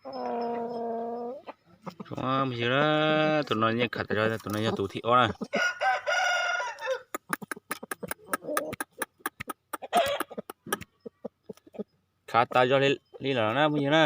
Phooj ywg na, tus no yeej khav tas zog, tus no yog tus thib ob na. Khav tas zog li lawm na phooj ywg na.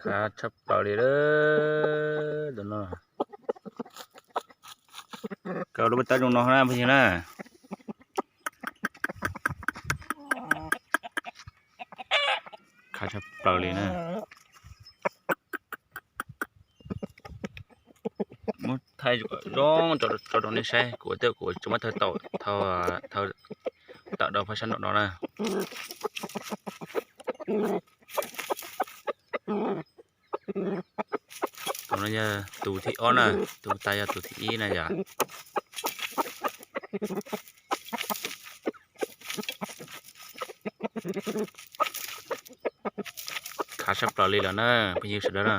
Khav tshaj plaws li lawm tus no. Khav lub paj tab zoo no na phooj ywg na. Khav tshaj plaws li na. Muab thaij zoo tso rau nej saib, kuv thiab kuv tsis muab thaij tau, thaij tawm rau phab sab nraum no na. Tus no yog tus thib ob na, tus tas yog tus thib ib na yom. Khav tshaj plaws li lawm na phooj ywg sawv daws na.